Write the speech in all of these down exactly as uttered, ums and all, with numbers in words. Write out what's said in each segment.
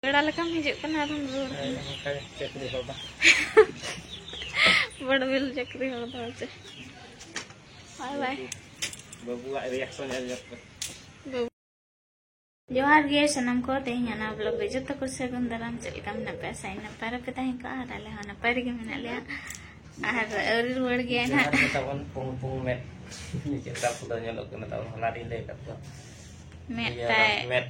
ᱯᱮᱲᱟ ᱞᱮᱠᱟᱢ ᱦᱤᱡᱩᱜ ᱠᱟᱱᱟ ᱟᱨᱦᱚᱸ ᱨᱩᱣᱟᱹᱲ ᱠᱟᱱᱟ᱾ ᱦᱮᱸ, ᱚᱱᱠᱟ ᱪᱟᱹᱠᱨᱤ ᱦᱚᱲ ᱫᱚ᱾ ᱵᱚᱲ ᱵᱤᱞ ᱪᱟᱹᱠᱨᱤ ᱦᱚᱲ ᱫᱚ ᱪᱮ᱾ ᱵᱟᱭ ᱵᱟᱭ᱾ ᱵᱟᱹᱵᱩᱣᱟᱜ reaction ᱧᱮᱞ ᱧᱚᱜ ᱯᱮ᱾ ᱡᱚᱦᱟᱨ ᱜᱮ ᱥᱟᱱᱟᱢ ᱠᱚ, ᱛᱮᱦᱮᱧ ᱚᱱᱟ vlog ᱨᱮ ᱡᱚᱛᱚ ᱠᱚ ᱥᱟᱹᱜᱩᱱ ᱫᱟᱨᱟᱢ᱾ ᱪᱮᱫ ᱞᱮᱠᱟ ᱢᱮᱱᱟᱜ ᱯᱮᱭᱟ? ᱟᱥᱟᱭᱟᱹᱧ ᱱᱟᱯᱟᱭ ᱨᱮᱯᱮ ᱛᱟᱦᱮᱸ ᱠᱚᱜᱼᱟ, ᱟᱨ ᱟᱞᱮ ᱦᱚᱸ ᱱᱟᱯᱟᱭ ᱨᱮᱜᱮ ᱢᱮᱱᱟᱜ ᱞᱮᱭᱟ᱾ ᱟᱨ ᱟᱹᱣᱨᱤ ᱨᱩᱣᱟᱹᱲ ᱜᱮᱭᱟᱭ ᱡᱚᱦᱟᱨ ᱱᱟᱦᱟᱜ᱾ ᱜᱮ ᱛᱟᱵᱚᱱ, ᱯᱩᱝ ᱯᱩᱝ ᱢᱮᱫ᱾ ᱪᱮᱫ ᱞᱮᱠᱟ ᱠᱚᱫᱚ ᱧᱮᱞᱚᱜ ᱠᱟᱱᱟ ᱛᱟᱵᱚᱱ, ᱦᱚᱞᱟ ᱨᱤᱧ ᱞᱟᱹᱭ ᱟᱠᱟᱫ ᱠᱚᱣᱟ᱾ ᱢᱮᱫ ᱤᱭᱟᱹ, ᱛᱟᱭ ᱢᱮᱫ,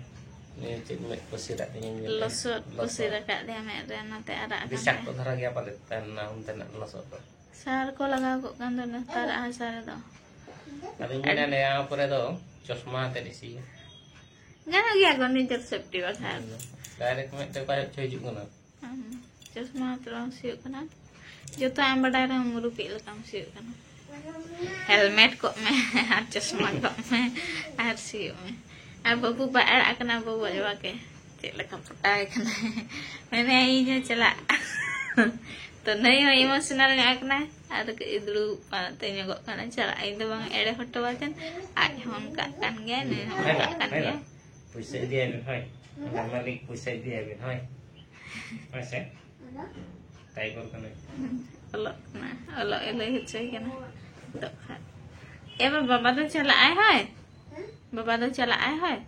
ᱱᱤᱭᱟᱹ ᱪᱮᱫ ᱢᱮᱫ ᱠᱚ ᱥᱤᱨᱟᱜ ᱛᱤᱧᱟ ᱧᱮᱞ ᱛᱮ᱾ ᱞᱚᱥᱚᱫ ᱠᱚ ᱞᱚᱥᱚᱫ᱾ ᱥᱤᱨ ᱟᱠᱟᱫ ᱛᱮᱭᱟ ᱢᱮᱫ ᱨᱮ, ᱚᱱᱟᱛᱮ ᱟᱨᱟᱜ ᱟᱠᱟᱱ ᱵᱤᱥᱟᱠᱛᱚ ᱛᱟᱭᱟ᱾ ᱫᱷᱟᱨᱟ ᱜᱮᱭᱟ ᱯᱟᱞᱮᱫ ᱛᱟᱦᱮᱱᱟ ᱚᱱᱛᱮᱱᱟᱜ ᱞᱚᱥᱚᱫ ᱫᱚ᱾ ᱥᱟᱨ ᱠᱚ ᱞᱟᱜᱟᱣ ᱠᱚᱜ ᱠᱟᱱ ᱫᱚ ᱱᱮᱛᱟᱨᱟᱜ ᱦᱟᱥᱟ ᱨᱮᱫᱚ᱾ ᱟᱫᱚᱧ ᱢᱮᱱᱟ, ᱟᱹᱰᱤ ᱱᱤᱭᱟᱹ ᱯᱚᱨᱮ ᱫᱚ ᱪᱚᱥᱢᱟ ᱟᱛᱮᱫ ᱤᱥᱤ᱾ ᱜᱟᱱᱚᱜ ᱜᱮᱭᱟ ᱠᱚ ᱱᱤᱡᱮᱨ safety ᱵᱟᱠᱷᱨᱟ᱾ Direct ᱢᱮᱫ ᱛᱮ ᱚᱠᱟ ᱦᱚᱪᱚ ᱦᱤᱡᱩᱜ ᱠᱟᱱᱟ᱾ ᱦᱩᱸ, ᱪᱚᱥᱢᱟ ᱟᱛᱮ ᱵᱟᱝ ᱦᱩᱭᱩᱜ ᱠᱟᱱᱟ᱾ ᱡᱚᱛᱚ ᱟᱢ ᱵᱟᱰᱟᱭ ᱨᱮᱦᱚᱸ ᱢᱩᱨᱩᱠᱤᱡ ᱞᱮᱠᱟᱢ ᱥᱤᱭᱳᱜ ᱠᱟᱱᱟ᱾ Helmet ᱠᱚᱜ ᱢᱮ ᱟᱨ ᱪᱚᱥᱢᱟ ᱠᱚᱜ ᱢᱮ ᱟᱨ ᱥᱤᱭᱳᱜ ᱢᱮ᱾ ᱟᱨ ᱵᱟᱹᱵᱩ ᱵᱟᱭ ᱟᱲᱟᱜ ᱠᱟᱱᱟ, ᱵᱟᱹᱵᱩ ᱟᱡ ᱵᱟᱵᱟ ᱜᱮ ᱪᱮᱫ ᱞᱮᱠᱟ ᱯᱚᱴᱟᱣ ᱮ ᱠᱟᱱᱟᱭ᱾ ᱢᱮᱱᱮ ᱤᱧ ᱦᱚᱸ ᱪᱟᱞᱟᱜ᱾ ᱛᱚ ᱱᱩᱭ ᱦᱚᱸ emotional ᱧᱚᱜ ᱠᱟᱱᱟᱭ᱾ ᱟᱨ ᱠᱟᱹᱡ ᱫᱩᱲᱩᱵ ᱯᱟᱱᱛᱮ ᱧᱚᱜᱚᱜ ᱠᱟᱱᱟ, ᱪᱟᱞᱟᱜ ᱤᱧ ᱫᱚ ᱵᱟᱝ ᱮᱲᱮ ᱦᱚᱴᱚ ᱟᱫᱮᱱ, ᱟᱡ ᱦᱚᱸ ᱚᱱᱠᱟᱜ ᱠᱟᱱ ᱜᱮᱭᱟᱭ, ᱱᱩᱭ ᱦᱚᱸ ᱚᱱᱠᱟᱜ ᱠᱟᱱ ᱜᱮᱭᱟᱭ᱾ ᱯᱩᱭᱥᱟᱹ ᱤᱫᱤᱭᱟᱭ ᱵᱤᱱ ᱦᱳᱭ, ᱚᱱᱟ ᱢᱟᱹᱞᱤᱠ ᱯᱩᱭᱥᱟᱹ ᱤᱫᱤᱭᱟᱭ ᱵᱤᱱ ᱦᱳᱭ, ᱦᱳᱭ ᱥᱮ? ᱴᱟᱭᱜᱚᱨ ᱠᱟᱱᱟᱭ᱾ ᱚᱞᱚᱜ ᱠᱟᱱᱟ, ᱚᱞᱚᱜ ᱮ ᱞᱟᱹᱭ ᱦᱚᱪᱚᱭ ᱠᱟᱱᱟ᱾ ᱱᱤᱛᱚᱜ ᱠᱷᱟᱱ ᱮ ᱵᱟᱵᱟ, ᱵᱟᱵᱟ ᱫᱚ ᱪᱟᱞᱟᱜ ᱟᱭ ᱦᱳᱭ, ᱵᱟᱵᱟ ᱫᱚ ᱪᱟᱞᱟᱜ ᱟᱭ ᱦᱳᱭ᱾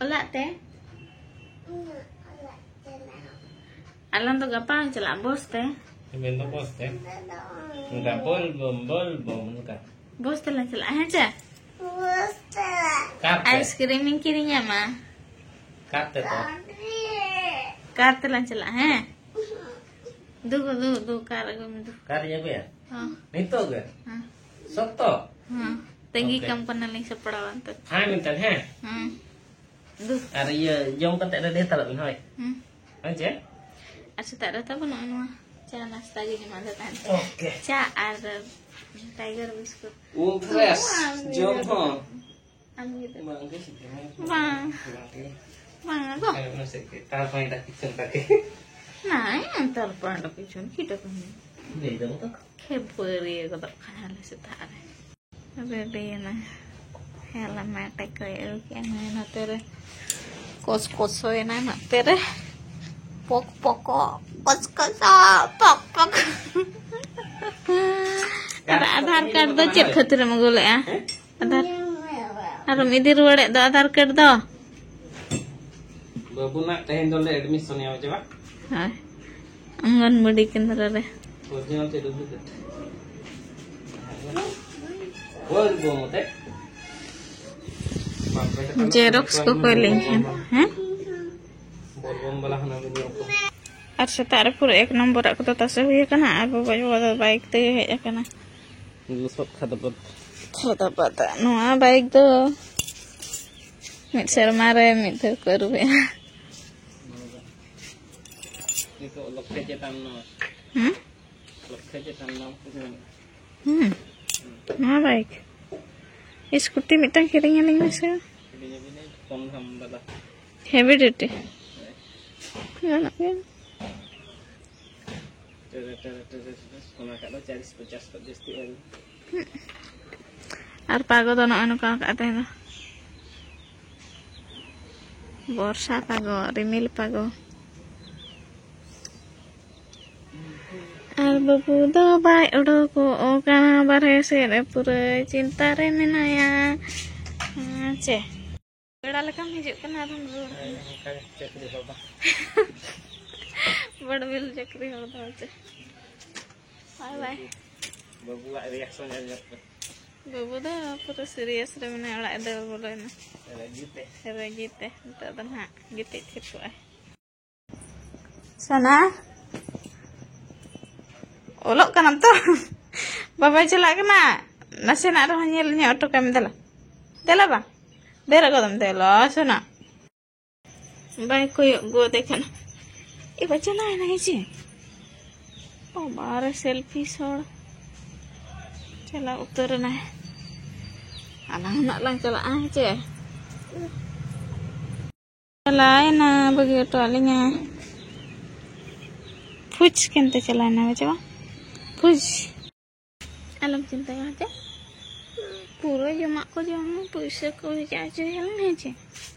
ᱚᱞᱟᱜ ᱛᱮ? ᱟᱞᱟᱝ ᱫᱚ ᱜᱟᱯᱟ ᱞᱟᱝ ᱪᱟᱞᱟᱜᱼᱟ ᱵᱚᱥ ᱛᱮ᱾ ᱢᱮᱱ ᱫᱚ ᱵᱚᱥ ᱛᱮ? ᱚᱱᱠᱟ ᱵᱚᱞ ᱵᱚᱢ, ᱵᱚᱞ ᱵᱚᱢ, ᱚᱱᱠᱟ᱾ ᱵᱚᱥ ᱛᱮᱞᱟᱝ ᱪᱟᱞᱟᱜᱼᱟ, ᱦᱮᱸ ᱪᱮ? ᱵᱚᱥ ᱛᱮ᱾ ᱠᱟᱨ ᱛᱮ? Ice cream ᱤᱧ ᱠᱤᱨᱤᱧ ᱟᱢᱟ᱾ ᱠᱟᱨ ᱛᱮ ᱛᱚ? ᱠᱟᱨ ᱛᱮᱞᱟᱝ ᱪᱟᱞᱟᱜᱼᱟ, ᱦᱮᱸ? ᱫᱩ, ᱫᱩ, ᱫᱩ, ᱠᱟᱨ ᱟᱹᱜᱩᱭ ᱢᱮ, ᱫᱩ᱾ ᱠᱟᱨ ᱤᱧ ᱟᱹᱜᱩᱭᱟ? ᱦᱚᱸ᱾ ᱱᱤᱛᱚᱜ ᱜᱮ? ᱦᱚᱸ᱾ ᱥᱚᱠᱛᱚ? ᱦᱚᱸ᱾ ᱛᱟᱺᱜᱤ ᱠᱟᱢ ᱠᱟᱱᱟᱞᱤᱧ, ᱥᱟᱯᱲᱟᱣ ᱟᱱᱛᱮ᱾ ᱦᱮᱸ, ᱢᱮᱱᱛᱮ, ᱦᱮᱸ? ᱦᱚᱸ᱾ ᱫᱩ᱾ ᱟᱨ ᱤᱭᱟᱹ ᱡᱚᱢ ᱠᱟᱛᱮ ready ᱦᱟᱛᱟᱲᱚᱜ ᱵᱤᱱ, ᱦᱳᱭ᱾ ᱦᱩᱸ᱾ ᱦᱮᱸ ᱪᱮ? ᱟᱨ ᱥᱮᱛᱟᱜ ᱨᱮ ᱛᱟᱵᱚᱱ ᱱᱚᱜᱼᱚ ᱱᱚᱣᱟ ᱪᱟ ᱱᱟᱥᱛᱟ ᱜᱮ ᱡᱚᱢᱟᱜ ᱫᱚ ᱛᱟᱦᱮᱱ ᱛᱟᱵᱚᱱᱟ᱾ OK᱾ ᱪᱟ ᱟᱨ Tiger biscuit᱾ ᱩᱢ fresh, ᱵᱟᱝ, ᱡᱚᱢ ᱦᱚᱸ᱾ ᱟᱢ ᱜᱮ ᱫᱚ᱾ ᱵᱟᱝ ᱜᱮ, ᱪᱮᱫ ᱦᱚᱸ ᱵᱟᱝ᱾ ᱵᱟᱝ᱾ ᱵᱟᱝ ᱜᱚ᱾ ᱟᱨ ᱚᱱᱟ ᱥᱮᱫ ᱜᱮ, ᱛᱟᱨ ᱯᱟᱸᱭ ᱫᱟᱠᱟ ᱪᱚᱸᱫᱟ ᱠᱮᱫ᱾ ᱱᱟᱭ, ᱛᱟᱨ ᱯᱟᱸᱭ ᱫᱟᱠᱟ ᱪᱚᱸᱫᱟ ᱠᱮᱫᱟ᱾ ᱞᱟᱹᱭ ᱫᱟᱵᱚ ᱛᱚ᱾ ᱠᱷᱮᱯᱟᱹᱨᱤᱭᱟᱹ ᱜᱚᱫᱚᱜ ᱠᱟᱱᱟ ᱞᱮ ᱥᱮᱛᱟᱜ ᱨᱮ᱾ ᱨᱮᱰᱤᱭᱮᱱᱟ᱾ ᱦᱮᱞᱢᱮᱴ ᱮ ᱠᱚᱭ ᱟᱹᱜᱩ ᱠᱮᱜᱼᱟ᱾ ᱱᱩᱭ ᱱᱚᱛᱮ ᱨᱮ ᱠᱚᱥ ᱠᱚᱥᱚᱭᱮᱱᱟ ᱱᱟᱛᱮ ᱨᱮ᱾ ᱯᱚᱠ ᱯᱚᱠᱚ, ᱠᱚᱥ ᱠᱚᱥᱚ, ᱯᱚᱠ ᱯᱚᱠ᱾ ᱟᱨ ᱟᱫᱷᱟᱨ ᱠᱟᱨᱰ ᱫᱚ ᱪᱮᱫ ᱠᱷᱟᱹᱛᱤᱨᱮᱢ ᱟᱹᱜᱩ ᱞᱮᱜᱼᱟ? ᱟᱫᱷᱟᱨ? ᱟᱨᱮᱢ ᱤᱫᱤ ᱨᱩᱣᱟᱹᱲᱮᱫ ᱫᱚ ᱟᱫᱷᱟᱨ ᱠᱟᱨᱰ ᱫᱚ? ᱵᱟᱹᱵᱩ ᱱᱟᱜ ᱛᱮᱦᱮᱧ ᱫᱚᱞᱮ ᱮᱰᱢᱤᱥᱚᱱᱮᱭᱟ, ᱵᱩᱡᱷᱟᱹᱣᱟ? ᱦᱳᱭ, ᱚᱝᱜᱚᱱᱵᱟᱲᱤ ᱠᱮᱱᱫᱨᱚ ᱨᱮ᱾ ᱚᱨᱤᱡᱤᱱᱟᱞ ᱪᱮᱫ ᱰᱩᱵᱽᱞᱤᱠᱮᱴ? ᱵᱚᱞ ᱵᱚᱢ ᱚᱛᱮ? ᱡᱮᱨᱚᱠᱥ ᱠᱚ ᱠᱚᱭ ᱞᱤᱧ ᱠᱷᱟᱱ, ᱦᱮᱸ? ᱵᱚᱞ ᱵᱚᱢ ᱵᱟᱞᱟ ᱦᱟᱱᱟ ᱵᱤᱱ ᱧᱮᱞ ᱠᱚ᱾ ᱟᱨ ᱥᱮᱛᱟᱜ ᱨᱮ ᱯᱩᱨᱟᱹ ᱮᱠ ᱱᱚᱢᱵᱚᱨᱟᱜ ᱠᱚᱫᱚ ᱛᱟᱥᱮ ᱦᱩᱭ ᱟᱠᱟᱱᱟ, ᱟᱨ ᱵᱟᱵᱟ ᱟᱭᱳ ᱫᱚ ᱵᱟᱭᱤᱠ ᱛᱮᱜᱮ ᱦᱮᱡ ᱟᱠᱟᱱᱟ᱾ ᱞᱚᱥᱚᱫ ᱠᱷᱟᱫᱟ ᱵᱟᱫ᱾ ᱠᱷᱟᱫᱟ ᱵᱟᱫ᱾ ᱱᱚᱣᱟ ᱵᱟᱭᱤᱠ ᱫᱚ ᱢᱤᱫ ᱥᱮᱨᱢᱟ ᱨᱮ ᱢᱤᱫ ᱫᱷᱟᱣ ᱠᱚ ᱟᱹᱨᱩᱵᱮᱜᱼᱟ᱾ ᱱᱤᱛᱚᱜ ᱞᱚᱠᱠᱷᱮ ᱪᱮᱛᱟᱱ ᱱᱚᱣᱟ᱾ ᱦᱩᱸ? ᱞᱚᱠᱠᱷᱮ ᱪᱮᱛᱟᱱ ᱱᱚᱣᱟ ᱠᱚ ᱢᱮᱱᱟᱜᱼᱟ᱾ ᱦᱩᱸ? ᱱᱚᱣᱟ ᱵᱟᱭᱤᱠ? ᱥᱠᱩᱴᱤ ᱢᱤᱫᱴᱟᱝ ᱠᱤᱨᱤᱧ ᱟᱹᱞᱤᱧ ᱢᱮᱥᱮ᱾ ᱠᱤᱨᱤᱧ ᱟᱹᱵᱤᱱᱟᱹᱧ ᱠᱚᱢ ᱫᱟᱢ ᱵᱟᱞᱟ᱾ Heavy duty. ᱦᱳᱭ᱾ ᱜᱟᱱᱚᱜ ᱜᱮᱭᱟ᱾ ᱴᱮᱨᱮ, ᱴᱮᱨᱮ, ᱴᱮᱨᱮ, ᱴᱮᱨᱮ᱾ ᱚᱱᱟ ᱠᱷᱟᱡ ᱫᱚ ᱪᱟᱞᱤᱥ ᱯᱚᱧᱪᱟᱥ ᱠᱷᱚᱡ ᱡᱟᱹᱥᱛᱤ ᱟᱹᱜᱩ᱾ ᱟᱨ ᱯᱟᱜᱚ ᱫᱚ ᱱᱚᱜᱼᱚᱭ ᱱᱚᱝᱠᱟ ᱟᱠᱟᱫ ᱛᱟᱦᱮᱱᱟ᱾ ᱵᱚᱨᱥᱟ ᱯᱟᱜᱚ, ᱨᱤᱢᱤᱞ ᱯᱟᱜᱚ᱾ ᱟᱨ ᱵᱟᱹᱵᱩ ᱫᱚ ᱵᱟᱭ ᱚᱰᱚᱠᱚᱜ ᱠᱟᱱᱟ ᱵᱟᱨᱦᱮ ᱥᱮᱫ ᱨᱮ, ᱯᱩᱨᱟᱹ ᱪᱤᱱᱛᱟ ᱨᱮ ᱢᱮᱱᱟᱭᱟ᱾ ᱦᱮᱸ ᱪᱮ? ᱯᱮᱲᱟ ᱞᱮᱠᱟᱢ ᱦᱤᱡᱩᱜ ᱠᱟᱱᱟ, ᱟᱫᱚᱢ ᱨᱩᱣᱟᱹᱲ ᱠᱟᱱᱟ᱾ ᱦᱮᱸ, ᱚᱱᱠᱟ ᱜᱮ ᱪᱟᱹᱠᱨᱤ ᱦᱚᱲ ᱫᱚ᱾ ᱵᱟᱹᱲᱵᱤᱞ ᱪᱟᱹᱠᱨᱤ ᱦᱚᱲ ᱫᱚ ᱪᱮ? ᱵᱟᱭ ᱵᱟᱭ᱾ ᱵᱟᱹᱵᱩᱣᱟᱜ ᱨᱤᱭᱟᱠᱥᱚᱱ ᱧᱮᱞ ᱧᱚᱜ ᱯᱮ᱾ ᱵᱟᱹᱵᱩ ᱫᱚ ᱯᱩᱨᱟᱹ ᱥᱤᱨᱤᱭᱟᱥ ᱨᱮ ᱢᱮᱱᱟᱭᱟ, ᱚᱲᱟᱜ ᱮ ᱫᱟᱹᱲ ᱵᱚᱞᱚᱭᱮᱱᱟ᱾ ᱨᱟᱹᱜᱤ ᱛᱮ᱾ ᱨᱟᱹᱜᱤ ᱛᱮ᱾ ᱱᱤᱛᱚᱜ ᱫᱚ ᱱᱟᱦᱟᱜ ᱜᱤᱛᱤᱡ ᱛᱷᱤᱨ ᱠᱚᱜᱼᱟᱭ᱾ ᱥᱳᱱᱟ, ᱚᱞᱚᱜ ᱠᱟᱱᱟᱢ ᱛᱚ? ᱵᱟᱵᱟᱭ ᱪᱟᱞᱟᱜ ᱠᱟᱱᱟ, ᱱᱟᱥᱮᱱᱟᱜ ᱨᱮᱦᱚᱸ ᱧᱮᱞ ᱧᱚᱜ ᱦᱚᱴᱚ ᱠᱟᱭ ᱢᱮ ᱫᱮᱞᱟ᱾ ᱫᱮᱞᱟ ᱵᱟ, ᱵᱮᱨᱮᱫ ᱜᱚᱫᱚᱜ ᱢᱮ ᱫᱮᱞᱟ ᱥᱳᱱᱟ᱾ ᱵᱟᱭ ᱠᱚᱭᱚᱜ ᱜᱚᱫᱮ ᱠᱟᱱᱟ᱾ ᱮ ᱵᱟ, ᱪᱟᱞᱟᱣ ᱮᱱᱟᱭ ᱪᱮ? ᱵᱟᱵᱟ ᱨᱮ ᱥᱮᱞᱯᱷᱤᱥ ᱦᱚᱲ᱾ ᱪᱟᱞᱟᱣ ᱩᱛᱟᱹᱨ ᱮᱱᱟᱭ᱾ ᱟᱞᱟᱝ ᱦᱚᱸ ᱱᱟᱜ ᱞᱟᱝ ᱪᱟᱞᱟᱜᱼᱟ, ᱦᱮᱸ ᱪᱮ? ᱪᱟᱞᱟᱣ ᱮᱱᱟ, ᱵᱟᱹᱜᱤ ᱦᱚᱴᱚ ᱟᱫ ᱞᱤᱧᱟᱭ᱾ ᱯᱷᱩᱡᱽ ᱠᱮᱱᱛᱮ ᱪᱟᱞᱟᱣ ᱮᱱᱟ, ᱵᱩᱡᱷᱟᱹᱣᱟ? ᱯᱷᱩᱡᱽ᱾ ᱟᱞᱚᱢ ᱪᱤᱱᱛᱟᱹᱭᱟ, ᱦᱮᱸ ᱪᱮ? ᱯᱩᱨᱟᱹ ᱡᱚᱢᱟᱜ ᱠᱚ ᱡᱚᱢ ᱢᱮ, ᱯᱩᱭᱥᱟᱹ ᱠᱚ ᱵᱷᱮᱡᱟ ᱦᱚᱪᱚᱭᱟᱞᱟᱝ, ᱦᱮᱸ ᱪᱮ?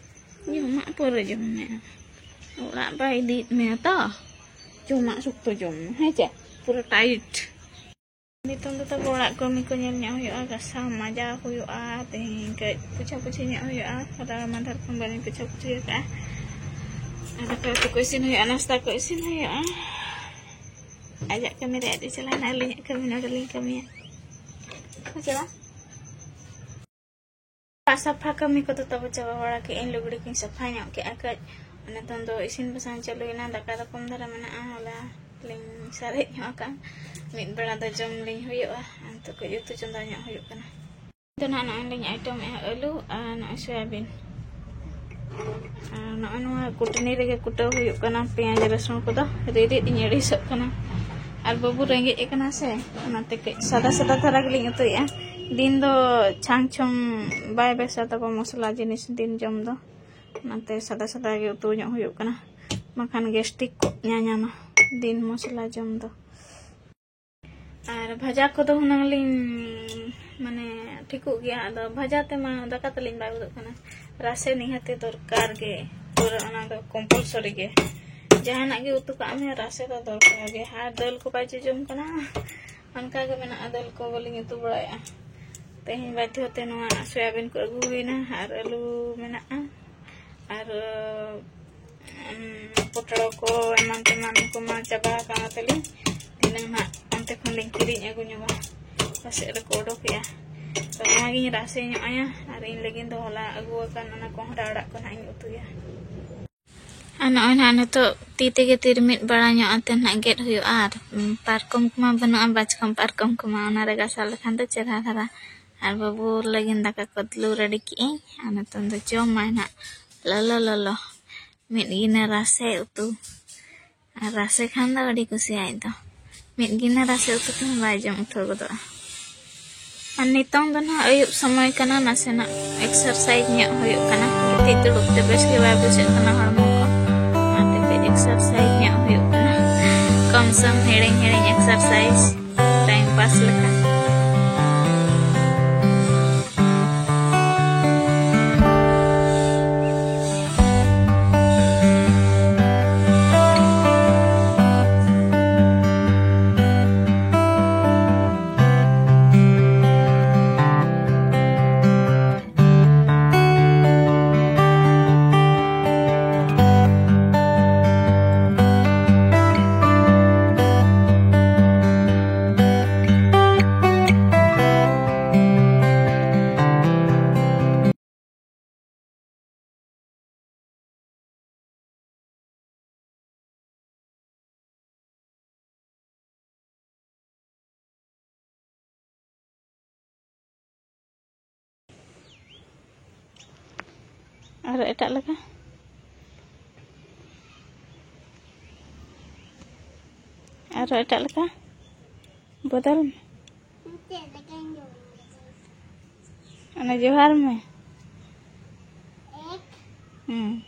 ᱡᱚᱢᱟᱜ ᱯᱩᱨᱟᱹ ᱡᱚᱢ ᱢᱮ᱾ ᱚᱲᱟᱜ ᱵᱟᱭ ᱤᱫᱤᱭᱮᱫ ᱢᱮᱭᱟ ᱛᱚ? ᱡᱚᱢᱟᱜ ᱥᱚᱠᱛᱚ ᱡᱚᱢ ᱢᱮ, ᱦᱮᱸ ᱪᱮ? ᱯᱩᱨᱟᱹ tight᱾ ᱱᱤᱛᱚᱝ ᱫᱚ ᱛᱟᱵᱚ ᱚᱲᱟᱜ ᱠᱟᱹᱢᱤ ᱠᱚ ᱧᱮᱞ ᱧᱚᱜ ᱦᱩᱭᱩᱜᱼᱟ, ᱜᱷᱟᱥᱟᱣ ᱢᱟᱡᱟᱣ ᱦᱩᱭᱩᱜᱼᱟ, ᱛᱮᱦᱮᱧ ᱠᱟᱹᱡ ᱯᱩᱪᱷᱟ ᱯᱩᱪᱷᱤ ᱧᱚᱜ ᱦᱩᱭᱩᱜᱼᱟ, ᱦᱚᱞᱟ ᱢᱟᱫᱷᱮᱨ ᱠᱷᱚᱱ ᱵᱟᱹᱞᱤᱧ ᱯᱩᱪᱷᱟ ᱯᱩᱪᱷᱤ ᱟᱠᱟᱫᱼᱟ᱾ ᱟᱨ ᱫᱟᱠᱟ ᱩᱛᱩ ᱠᱚ ᱤᱥᱤᱱ ᱦᱩᱭᱩᱜᱼᱟ, ᱱᱟᱥᱛᱟ ᱠᱚ ᱤᱥᱤᱱ ᱦᱩᱭᱩᱜᱼᱟ᱾ ᱟᱡᱟᱜ ᱠᱟᱹᱢᱤ ᱨᱮ ᱟᱡ ᱮ ᱪᱟᱞᱟᱣᱮᱱᱟ, ᱟᱹᱞᱤᱧᱟᱜ ᱠᱟᱹᱢᱤ ᱱᱚᱰᱮ ᱞᱤᱧ ᱠᱟᱹᱢᱤᱭᱟ᱾ ᱦᱮᱸ ᱪᱮ ᱵᱟᱝ? ᱥᱟᱯᱷᱟ ᱠᱟᱹᱢᱤ ᱠᱚᱫᱚ ᱛᱟᱵᱚ ᱪᱟᱵᱟ ᱵᱟᱲᱟ ᱠᱮᱫ ᱟᱹᱧ, ᱞᱩᱜᱽᱲᱤ ᱠᱚᱧ ᱥᱟᱯᱷᱟ ᱧᱚᱜ ᱠᱮᱫᱼᱟ ᱠᱟᱹᱡ᱾ ᱱᱤᱛᱚᱝ ᱫᱚ ᱤᱥᱤᱱ ᱵᱟᱥᱟᱝ ᱪᱟᱹᱞᱩᱭᱮᱱᱟ, ᱫᱟᱠᱟ ᱫᱚ ᱠᱚᱢ ᱫᱷᱟᱨᱟ ᱢᱮᱱᱟᱜᱼᱟ, ᱦᱚᱞᱟ ᱞᱤᱧ ᱥᱟᱨᱮᱡ ᱧᱚᱜ ᱟᱠᱟᱫᱼᱟ᱾ ᱢᱤᱫ ᱵᱮᱲᱟ ᱫᱚ ᱡᱚᱢ ᱞᱤᱧ ᱦᱩᱭᱩᱜᱼᱟ, ᱱᱤᱛᱚᱜ ᱠᱟᱹᱡ ᱩᱛᱩ ᱪᱚᱸᱫᱟ ᱧᱚᱜ ᱦᱩᱭᱩᱜ ᱠᱟᱱᱟ᱾ ᱫᱚ ᱱᱟᱦᱟᱜ ᱱᱚᱜᱼᱚᱭ ᱞᱤᱧ itemᱮᱫᱼᱟ ᱟᱹᱞᱩ ᱟᱨ ᱱᱚᱜᱼᱚᱭ ᱥᱚᱭᱟᱵᱤᱱ᱾ ᱟᱨ ᱱᱚᱜᱼᱚᱭ ᱱᱚᱣᱟ ᱠᱩᱴᱱᱤ ᱨᱮᱜᱮ ᱠᱩᱴᱟᱹᱣ ᱦᱩᱭᱩᱜ ᱠᱟᱱᱟ, ᱯᱮᱸᱭᱟᱡᱽ ᱨᱟᱹᱥᱩᱱ ᱠᱚᱫᱚ ᱨᱤᱫ ᱨᱤᱫ ᱤᱧ ᱟᱹᱲᱤᱥᱚᱜ ᱠᱟᱱᱟ᱾ ᱟᱨ ᱵᱟᱹᱵᱩ ᱨᱮᱸᱜᱮᱡ ᱟᱠᱟᱱᱟ ᱥᱮ, ᱚᱱᱟᱛᱮ ᱠᱟᱹᱡ ᱥᱟᱫᱟ ᱥᱟᱫᱟ ᱫᱷᱟᱨᱟ ᱜᱮᱞᱤᱧ ᱩᱛᱩᱭᱮᱫᱼᱟ᱾ ᱫᱤᱱ ᱫᱚ ᱪᱷᱟᱝ ᱪᱷᱚᱝ ᱵᱟᱭ ᱵᱮᱥᱟ ᱛᱟᱵᱚ ᱢᱚᱥᱞᱟ ᱡᱤᱱᱤᱥ ᱫᱤᱱ ᱡᱚᱢ ᱫᱚ, ᱚᱱᱟᱛᱮ ᱥᱟᱫᱟ ᱥᱟᱫᱟ ᱜᱮ ᱩᱛᱩ ᱧᱚᱜ ᱦᱩᱭᱩᱜ ᱠᱟᱱᱟ, ᱵᱟᱝᱠᱷᱟᱱ gastric ᱠᱚ ᱧᱟᱧᱟᱢᱟ ᱫᱤᱱ ᱢᱚᱥᱞᱟ ᱡᱚᱢ ᱫᱚ᱾ ᱟᱨ ᱵᱷᱟᱡᱟ ᱠᱚᱫᱚ ᱦᱩᱱᱟᱹᱝ ᱞᱤᱧ, ᱢᱟᱱᱮ, ᱴᱷᱤᱠᱚᱜ ᱜᱮᱭᱟ, ᱟᱫᱚ ᱵᱷᱟᱡᱟ ᱛᱮᱢᱟ ᱫᱟᱠᱟ ᱛᱟᱹᱞᱤᱧ ᱵᱟᱭ ᱩᱫᱩᱜ ᱠᱟᱱᱟ᱾ ᱨᱟᱥᱮ ᱱᱤᱦᱟᱹᱛᱤ ᱫᱚᱨᱠᱟᱨ ᱜᱮ, ᱯᱩᱨᱟᱹ ᱚᱱᱟ ᱫᱚ compulsory ᱜᱮ᱾ ᱡᱟᱦᱟᱱᱟᱜ ᱜᱮ ᱩᱛᱩ ᱠᱟᱜ ᱢᱮ, ᱨᱟᱥᱮ ᱫᱚ ᱫᱚᱨᱠᱟᱨ ᱜᱮ᱾ ᱟᱨ ᱫᱟᱹᱞ ᱠᱚ ᱵᱟᱭ ᱡᱚᱡᱚᱢ ᱠᱟᱱᱟ, ᱚᱱᱠᱟ ᱜᱮ ᱢᱮᱱᱟᱜᱼᱟ, ᱫᱟᱹᱞ ᱠᱚ ᱵᱟᱹᱞᱤᱧ ᱩᱛᱩ ᱵᱟᱲᱟᱭᱮᱫᱼᱟ᱾ ᱛᱮᱦᱮᱧ ᱵᱟᱫᱽᱫᱷᱚ ᱛᱮ ᱱᱚᱣᱟ ᱥᱚᱭᱟᱵᱤᱱ ᱠᱚ ᱟᱹᱜᱩ ᱦᱩᱭᱱᱟ ᱟᱨ ᱟᱹᱞᱩ ᱢᱮᱱᱟᱜᱼᱟ᱾ ᱟᱨ, ᱩᱢ, ᱯᱚᱴᱲᱚ ᱠᱚ ᱮᱢᱟᱱ ᱛᱮᱢᱟᱱ ᱠᱚᱢᱟ ᱪᱟᱵᱟ ᱟᱠᱟᱱᱟ ᱛᱟᱹᱞᱤᱧ᱾ ᱫᱷᱤᱱᱟᱹᱝ ᱱᱟᱜ ᱚᱱᱛᱮ ᱠᱷᱚᱱ ᱞᱤᱧ ᱠᱤᱨᱤᱧ ᱟᱹᱜᱩ ᱧᱚᱜᱟ, ᱯᱟᱥᱮᱡ ᱨᱮᱠᱚ ᱚᱰᱚᱠᱮᱜᱼᱟ᱾ ᱛᱚ ᱱᱚᱣᱟ ᱜᱤᱧ ᱨᱟᱥᱮ ᱧᱚᱜ ᱟᱭᱟ, ᱟᱨ ᱤᱧ ᱞᱟᱹᱜᱤᱫ ᱫᱚ ᱦᱚᱞᱟ ᱟᱹᱜᱩ ᱟᱠᱟᱱ ᱚᱱᱟ ᱠᱚᱦᱰᱟ ᱟᱲᱟᱜ ᱠᱚ ᱱᱟᱜ ᱤᱧ ᱩᱛᱩᱭᱟ᱾ ᱟᱨ ᱱᱚᱜᱼᱚᱭ ᱱᱟᱜ ᱱᱤᱛᱚᱜ ᱛᱤ ᱛᱮᱜᱮ ᱛᱤᱨᱢᱤᱫ ᱵᱟᱲᱟ ᱧᱚᱜ ᱟᱛᱮ ᱱᱟᱜ ᱜᱮᱫ ᱦᱩᱭᱩᱜᱼᱟ᱾ ᱟᱨ, ᱩᱢ, ᱯᱟᱨᱠᱚᱢ ᱠᱚᱢᱟ ᱵᱟᱹᱱᱩᱜᱼᱟ, ᱵᱟᱪᱠᱚᱢ ᱯᱟᱨᱠᱚᱢ ᱠᱚᱢᱟ, ᱚᱱᱟ ᱨᱮ ᱜᱟᱥᱟᱣ ᱞᱮᱠᱷᱟᱱ ᱫᱚ ᱪᱮᱦᱨᱟ ᱫᱷᱟᱨᱟ᱾ ᱟᱨ ᱵᱟᱹᱵᱩ ᱞᱟᱹᱜᱤᱫ ᱫᱟᱠᱟ ᱠᱚ ᱫᱩᱞᱩ ready ᱠᱮᱜᱼᱟᱹᱧ᱾ ᱟᱨ ᱱᱤᱛᱚᱝ ᱫᱚ ᱡᱚᱢᱟᱭ ᱱᱟᱜ ᱞᱚᱞᱚ ᱞᱚᱞᱚ ᱢᱤᱫ ᱜᱤᱱᱟᱹ ᱨᱟᱥᱮ ᱩᱛᱩ᱾ ᱟᱨ ᱨᱟᱥᱮ ᱠᱷᱟᱱ ᱫᱚ ᱟᱹᱰᱤ ᱠᱩᱥᱤ ᱟᱡ ᱫᱚ᱾ ᱢᱤᱫ ᱜᱤᱱᱟᱹ ᱨᱟᱥᱮ ᱩᱛᱩ ᱛᱮᱦᱚᱸ ᱵᱟᱭ ᱡᱚᱢ ᱩᱴᱷᱟᱹᱣ ᱜᱚᱫᱚᱜᱼᱟ᱾ ᱟᱨ ᱱᱤᱛᱚᱝ ᱫᱚ ᱱᱟᱦᱟᱜ ᱟᱹᱭᱩᱵ ᱥᱚᱢᱚᱭ ᱠᱟᱱᱟ, ᱱᱟᱥᱮᱱᱟᱜ exercise ᱧᱚᱜ ᱦᱩᱭᱩᱜ ᱠᱟᱱᱟ᱾ ᱜᱤᱛᱤᱡ ᱫᱩᱲᱩᱵ ᱛᱮ ᱵᱮᱥ ᱜᱮ ᱵᱟᱭ ᱵᱩᱡᱷᱟᱹᱜ ᱠᱟᱱᱟ ᱦᱚᱲᱢᱚ ᱠᱚ, ᱚᱱᱟᱛᱮ ᱠᱟᱹᱡ exercise ᱧᱚᱜ ᱦᱩᱭᱩᱜ ᱠᱟᱱᱟ᱾ ᱠᱚᱢ ᱥᱚᱢ ᱦᱤᱲᱤᱧ ᱦᱤᱲᱤᱧ exercise, time pass ᱞᱮᱠᱟ᱾ ᱟᱨ ᱮᱴᱟᱜ ᱞᱮᱠᱟ, ᱟᱨᱦᱚᱸ ᱮᱴᱟᱜ ᱞᱮᱠᱟ ᱵᱚᱫᱚᱞ ᱢᱮ᱾ ᱚᱱᱟ ᱡᱚᱦᱟᱨ ᱢᱮ᱾ ᱦᱩᱸ᱾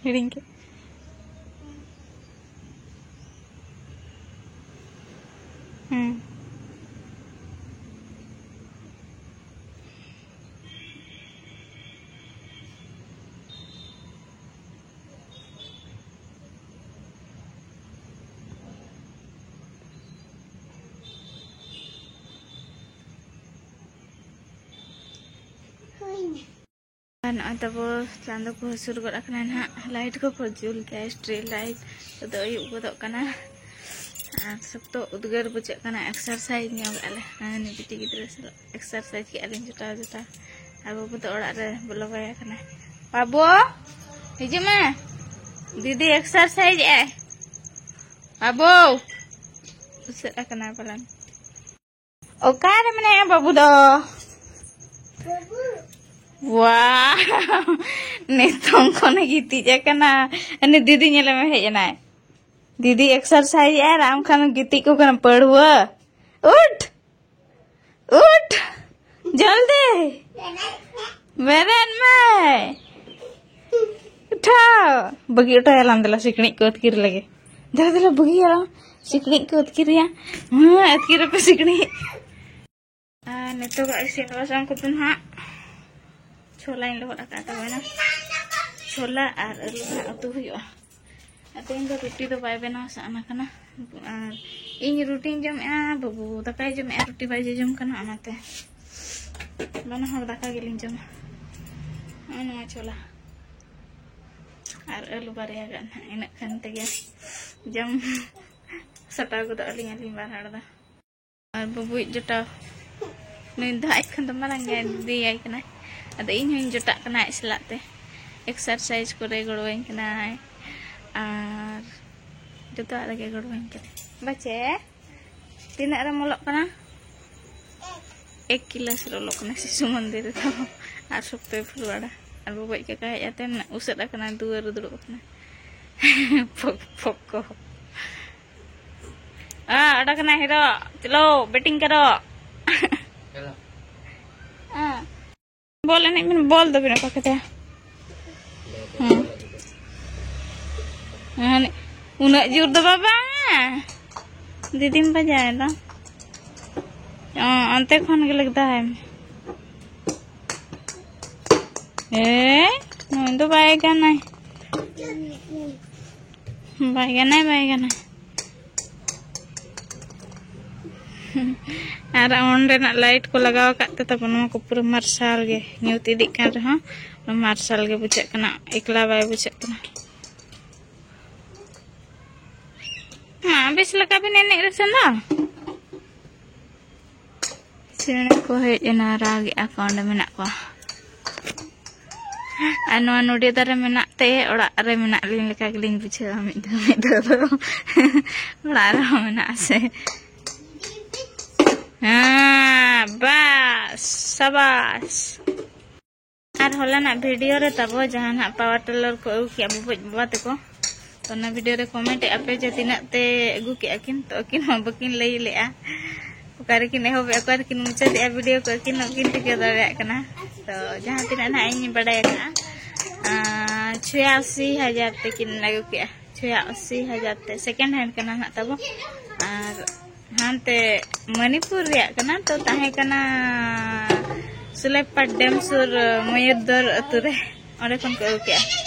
ᱦᱤᱲᱤᱧ ᱠᱮᱫ᱾ ᱦᱩᱸ᱾ ᱟᱨ ᱱᱚᱜᱼᱚᱭ ᱛᱟᱵᱚ ᱪᱟᱸᱫᱚ ᱠᱚ ᱦᱟᱹᱥᱩᱨ ᱜᱚᱫ ᱟᱠᱟᱱᱟ ᱱᱟᱦᱟᱜ, ᱞᱟᱭᱤᱴ ᱠᱚᱠᱚ ᱡᱩᱞ ᱠᱮᱜᱼᱟ, ᱥᱴᱨᱤᱴ ᱞᱟᱭᱤᱴ᱾ ᱱᱤᱛᱚᱜ ᱫᱚ ᱟᱹᱭᱩᱵ ᱜᱚᱫᱚᱜ ᱠᱟᱱᱟ ᱟᱨ ᱥᱚᱠᱛᱚ ᱩᱫᱽᱜᱟᱹᱨ ᱵᱩᱡᱷᱟᱹᱜ ᱠᱟᱱᱟ᱾ ᱮᱠᱥᱟᱨᱥᱟᱭᱤᱡᱽ ᱧᱚᱜ ᱟᱞᱮ, ᱦᱮᱸ, ᱱᱩᱭ ᱵᱤᱴᱤ ᱜᱤᱫᱽᱨᱟᱹ ᱥᱟᱞᱟᱜ ᱮᱠᱥᱟᱨᱥᱟᱭᱤᱡᱽ ᱠᱮᱜᱼᱟ ᱞᱤᱧ ᱡᱚᱴᱟᱣ ᱡᱚᱴᱟᱣ᱾ ᱟᱨ ᱵᱟᱹᱵᱩ ᱫᱚ ᱚᱲᱟᱜ ᱨᱮ ᱵᱚᱞᱚ ᱵᱟᱭ ᱠᱟᱱᱟ᱾ ᱵᱟᱹᱵᱩ, ᱦᱤᱡᱩᱜ ᱢᱮ, ᱫᱤᱫᱤ ᱮᱠᱥᱟᱨᱥᱟᱭᱤᱡᱽ ᱮᱜᱼᱟᱭ᱾ ᱵᱟᱹᱵᱩ, ᱩᱥᱟᱹᱫ ᱟᱠᱟᱱᱟ ᱯᱟᱞᱮᱱ᱾ ᱚᱠᱟᱨᱮ ᱢᱮᱱᱟᱭᱟ ᱵᱟᱹᱵᱩ ᱫᱚ? ᱣᱟ, ᱱᱤᱛᱚᱝ ᱠᱷᱚᱱᱮ ᱜᱤᱛᱤᱡ ᱟᱠᱟᱱᱟ᱾ ᱩᱱᱤ ᱫᱤᱫᱤ ᱧᱮᱞᱮ ᱢᱮ, ᱦᱮᱡ ᱮᱱᱟᱭ᱾ ᱫᱤᱫᱤ ᱮᱠᱥᱟᱨᱥᱟᱭᱤᱡ ᱮᱜᱼᱟᱭ ᱟᱨ ᱟᱢ ᱠᱷᱟᱱ ᱜᱤᱛᱤᱡ ᱠᱚ ᱠᱟᱱᱟ᱾ ᱯᱟᱹᱲᱣᱟᱹ, ᱩᱴ, ᱩᱴ, ᱡᱚᱞᱫᱤ ᱵᱮᱨᱮᱫ ᱢᱮ᱾ ᱩᱴᱷᱟᱹᱣ, ᱵᱟᱹᱜᱤ ᱚᱴᱚᱭᱟᱞᱟᱝ ᱫᱮᱞᱟ, ᱥᱤᱠᱲᱤᱡ ᱠᱚ ᱟᱹᱛᱠᱤᱨ ᱞᱮᱜᱮ᱾ ᱫᱮᱞᱟ ᱫᱮᱞᱟ, ᱵᱟᱹᱜᱤᱭᱟᱞᱟᱝ, ᱥᱤᱠᱲᱤᱡ ᱠᱚ ᱟᱹᱛᱠᱤᱨᱮᱭᱟ᱾ ᱦᱮᱸ, ᱟᱹᱛᱠᱤᱨ ᱟᱯᱮ ᱥᱤᱠᱲᱤᱡ᱾ ᱟᱨ ᱱᱤᱛᱚᱜᱟᱜ ᱤᱥᱤᱱ ᱵᱟᱥᱟᱝ ᱠᱚᱫᱚ ᱱᱟᱦᱟᱜ ᱪᱷᱳᱞᱟᱧ ᱞᱚᱦᱚᱫ ᱟᱠᱟᱫ ᱛᱟᱵᱚᱱᱟ᱾ ᱪᱷᱳᱞᱟ ᱟᱨ ᱟᱹᱞᱩ ᱱᱟᱦᱟᱜ ᱩᱛᱩ ᱦᱩᱭᱩᱜᱼᱟ᱾ ᱟᱨ ᱛᱮᱦᱮᱧ ᱫᱚ ᱨᱩᱴᱤ ᱫᱚ ᱵᱟᱭ ᱵᱮᱱᱟᱣ ᱥᱟᱱᱟ ᱠᱟᱱᱟ᱾ ᱟᱨ ᱤᱧ ᱨᱩᱴᱤᱧ ᱡᱚᱢᱮᱜᱼᱟ, ᱵᱟᱹᱵᱩ ᱫᱟᱠᱟᱭ ᱡᱚᱢᱮᱜᱼᱟ, ᱨᱩᱴᱤ ᱵᱟᱭ ᱡᱚᱡᱚᱢ ᱠᱟᱱᱟ, ᱚᱱᱟᱛᱮ ᱵᱟᱱᱟ ᱦᱚᱲ ᱫᱟᱠᱟ ᱜᱮᱞᱤᱧ ᱡᱚᱢᱟ᱾ ᱱᱚᱜᱼᱚᱭ ᱱᱚᱣᱟ ᱪᱷᱳᱞᱟ ᱟᱨ ᱟᱹᱞᱩ ᱵᱟᱨᱭᱟ ᱜᱟᱱ ᱱᱟᱦᱟᱜ, ᱤᱱᱟᱹᱜ ᱠᱷᱟᱱ ᱛᱮᱜᱮ ᱡᱚᱢ ᱥᱟᱴᱟᱣ ᱜᱚᱫᱚᱜ ᱟᱹᱞᱤᱧ, ᱟᱹᱞᱤᱧ ᱵᱟᱨ ᱦᱚᱲ ᱫᱚ᱾ ᱟᱨ ᱵᱟᱹᱵᱩᱭᱤᱡ ᱡᱚᱴᱟᱣ ᱱᱩᱭ ᱫᱚ ᱟᱡ ᱠᱷᱚᱱ ᱫᱚ ᱢᱟᱨᱟᱝ ᱜᱮᱭᱟᱭ, ᱫᱤᱫᱤᱭᱟᱭ ᱠᱟᱱᱟᱭ᱾ ᱟᱫᱚ ᱤᱧ ᱦᱚᱸᱧ ᱡᱚᱴᱟᱜ ᱠᱟᱱᱟ ᱟᱡ ᱥᱟᱞᱟᱜ ᱛᱮ, ᱮᱠᱥᱟᱨᱥᱟᱭᱤᱡᱽ ᱠᱚᱨᱮ ᱜᱚᱲᱚᱣᱟᱹᱧ ᱠᱟᱱᱟᱭ ᱟᱨ ᱡᱚᱛᱚᱣᱟᱜ ᱨᱮᱜᱮ ᱜᱚᱲᱚᱣᱟᱹᱧ ᱠᱟᱱᱟᱭ᱾ ᱵᱟᱪᱮ, ᱛᱤᱱᱟᱹᱜ ᱨᱮᱢ ᱚᱞᱚᱜ ᱠᱟᱱᱟ? ᱮᱠ ᱠᱤᱞᱟᱥ ᱨᱮ ᱚᱞᱚᱜ ᱠᱟᱱᱟ ᱥᱤᱥᱩ ᱢᱚᱱᱫᱤᱨ ᱨᱮᱫᱚ᱾ ᱟᱨ ᱥᱚᱠᱛᱚᱭ ᱯᱷᱩᱞᱣᱟᱲᱟ᱾ ᱟᱨ ᱵᱟᱵᱟᱭᱤᱡ ᱠᱟᱠᱟ ᱦᱮᱡ ᱟᱛᱮ ᱩᱥᱟᱹᱫ ᱟᱠᱟᱱᱟ, ᱫᱩᱣᱟᱹᱨ ᱨᱮ ᱫᱩᱲᱩᱵ ᱟᱠᱟᱱᱟ᱾ ᱯᱷᱚᱠ ᱯᱷᱚᱠ ᱠᱚ᱾ ᱟ, ᱚᱰᱚᱠ ᱮᱱᱟ ᱦᱤᱨᱳ᱾ ᱪᱚᱞᱚ, ᱵᱮᱴᱤᱝ ᱠᱟᱨᱚ᱾ ᱦᱮᱸ᱾ ᱵᱚᱞ ᱮᱱᱮᱡ ᱵᱤᱱ, ᱵᱚᱞ ᱫᱚᱵᱤᱱ ᱚᱠᱟ ᱠᱮᱫᱟ? ᱦᱮᱸ᱾ ᱦᱮᱸ, ᱩᱱᱟᱹᱜ ᱡᱳᱨ ᱫᱚ ᱵᱟᱵᱟ᱾ ᱫᱤᱫᱤᱢ ᱵᱟᱡᱟᱣᱮᱫᱟ᱾ ᱚ, ᱚᱱᱛᱮ ᱠᱷᱚᱱ ᱜᱮ ᱞᱟᱹᱜᱤᱫ ᱫᱟᱭ᱾ ᱮ, ᱱᱩᱭ ᱫᱚ ᱵᱟᱭ ᱜᱟᱱᱟᱭ᱾ ᱵᱟᱭ ᱜᱟᱱᱟᱭ, ᱵᱟᱭ ᱜᱟᱱᱟᱭ᱾ ᱟᱨ ᱚᱸᱰᱮᱱᱟᱜ ᱞᱟᱭᱤᱴ ᱠᱚ ᱞᱟᱜᱟᱣ ᱟᱠᱟᱫ ᱛᱮ ᱛᱟᱵᱚ ᱱᱚᱣᱟ ᱠᱚ ᱯᱩᱨᱟᱹ ᱢᱟᱨᱥᱟᱞ ᱜᱮ, ᱧᱩᱛ ᱤᱫᱤᱜ ᱠᱟᱱ ᱨᱮᱦᱚᱸ ᱢᱟᱨᱥᱟᱞ ᱜᱮ ᱵᱩᱡᱷᱟᱹᱜ ᱠᱟᱱᱟ, ᱮᱠᱞᱟ ᱵᱟᱭ ᱵᱩᱡᱷᱟᱹᱜ ᱠᱟᱱᱟ᱾ ᱢᱟ, ᱵᱮᱥ ᱞᱮᱠᱟ ᱵᱤᱱ ᱮᱱᱮᱡ ᱨᱮᱥᱮ ᱫᱚ᱾ ᱪᱮᱬᱮ ᱠᱚ ᱦᱮᱡ ᱮᱱᱟ, ᱨᱟᱜᱮᱜᱼᱟ ᱠᱚ, ᱚᱸᱰᱮ ᱢᱮᱱᱟᱜ ᱠᱚᱣᱟ᱾ ᱟᱨ ᱱᱚᱣᱟ ᱱᱚᱰᱤᱭᱟ ᱫᱟᱨᱮ ᱢᱮᱱᱟᱜ ᱛᱮ ᱚᱲᱟᱜ ᱨᱮ ᱢᱮᱱᱟᱜ ᱞᱤᱧ ᱞᱮᱠᱟ ᱜᱮᱞᱤᱧ ᱵᱩᱡᱷᱟᱹᱣᱟ ᱢᱤᱫ ᱫᱷᱟᱣ ᱢᱤᱫ ᱫᱷᱟᱣ ᱫᱚ᱾ ᱚᱲᱟᱜ ᱨᱮᱦᱚᱸ ᱢᱮᱱᱟᱜᱼᱟ ᱥᱮ᱾ ᱦᱮᱸ, ᱵᱟᱥ, ᱥᱟᱵᱟᱥ᱾ ᱟᱨ ᱦᱚᱞᱟᱱᱟᱜ ᱵᱷᱤᱰᱤᱭᱳ ᱨᱮ ᱛᱟᱵᱚ ᱡᱟᱦᱟᱸ ᱱᱟᱜ ᱯᱟᱣᱟᱨ ᱴᱤᱞᱟᱨ ᱠᱚ ᱟᱹᱜᱩ ᱠᱮᱜᱼᱟ ᱵᱚᱵᱚᱡ ᱵᱟᱵᱟ ᱛᱟᱠᱚ, ᱛᱚ ᱚᱱᱟ ᱵᱷᱤᱰᱤᱭᱳ ᱨᱮ ᱠᱚᱢᱮᱱᱴ ᱮᱜᱼᱟ ᱯᱮ ᱡᱮ ᱛᱤᱱᱟᱹᱜ ᱛᱮ ᱟᱹᱜᱩ ᱠᱮᱜᱼᱟ ᱠᱤᱱ, ᱛᱚ ᱟᱹᱠᱤᱱ ᱦᱚᱸ ᱵᱟᱹᱠᱤᱱ ᱞᱟᱹᱭ ᱞᱮᱜᱼᱟ᱾ ᱚᱠᱟ ᱨᱮᱠᱤᱱ ᱮᱦᱚᱵᱮᱜᱼᱟ, ᱚᱠᱟ ᱨᱮᱠᱤᱱ ᱢᱩᱪᱟᱹᱫᱮᱜᱼᱟ ᱵᱷᱤᱰᱤᱭᱳ ᱠᱚ, ᱟᱹᱠᱤᱱ ᱦᱚᱸ ᱵᱟᱹᱠᱤᱱ ᱴᱷᱤᱠᱟᱹ ᱫᱟᱲᱮᱭᱟᱜ ᱠᱟᱱᱟ᱾ ᱛᱚ ᱡᱟᱦᱟᱸ ᱛᱤᱱᱟᱹᱜ ᱱᱟᱦᱟᱜ ᱤᱧ ᱵᱟᱰᱟᱭ ᱟᱠᱟᱜᱼᱟ, ᱟᱸ, ᱪᱷᱚᱭᱟᱥᱤ ᱦᱟᱡᱟᱨ ᱛᱮᱠᱤᱱ ᱟᱹᱜᱩ ᱠᱮᱜᱼᱟ, ᱪᱷᱚᱭᱟᱥᱤ ᱦᱟᱡᱟᱨ ᱛᱮ᱾ ᱥᱮᱠᱮᱱᱰ ᱦᱮᱱᱰ ᱠᱟᱱᱟ ᱱᱟᱦᱟᱜ ᱛᱟᱵᱚ᱾ ᱟᱨ ᱦᱟᱱᱛᱮ ᱢᱚᱱᱤᱯᱩᱨ ᱨᱮᱭᱟᱜ ᱠᱟᱱᱟ, ᱛᱚ ᱛᱟᱦᱮᱸ ᱠᱟᱱᱟ ᱥᱩᱞᱮᱯᱟᱴ ᱰᱮᱢ ᱥᱩᱨ ᱢᱚᱭᱩᱨᱫᱚᱨ ᱟᱹᱛᱩ ᱨᱮ, ᱚᱸᱰᱮ ᱠᱷᱚᱱ ᱠᱚ ᱟᱹᱜᱩ ᱠᱮᱜᱼᱟ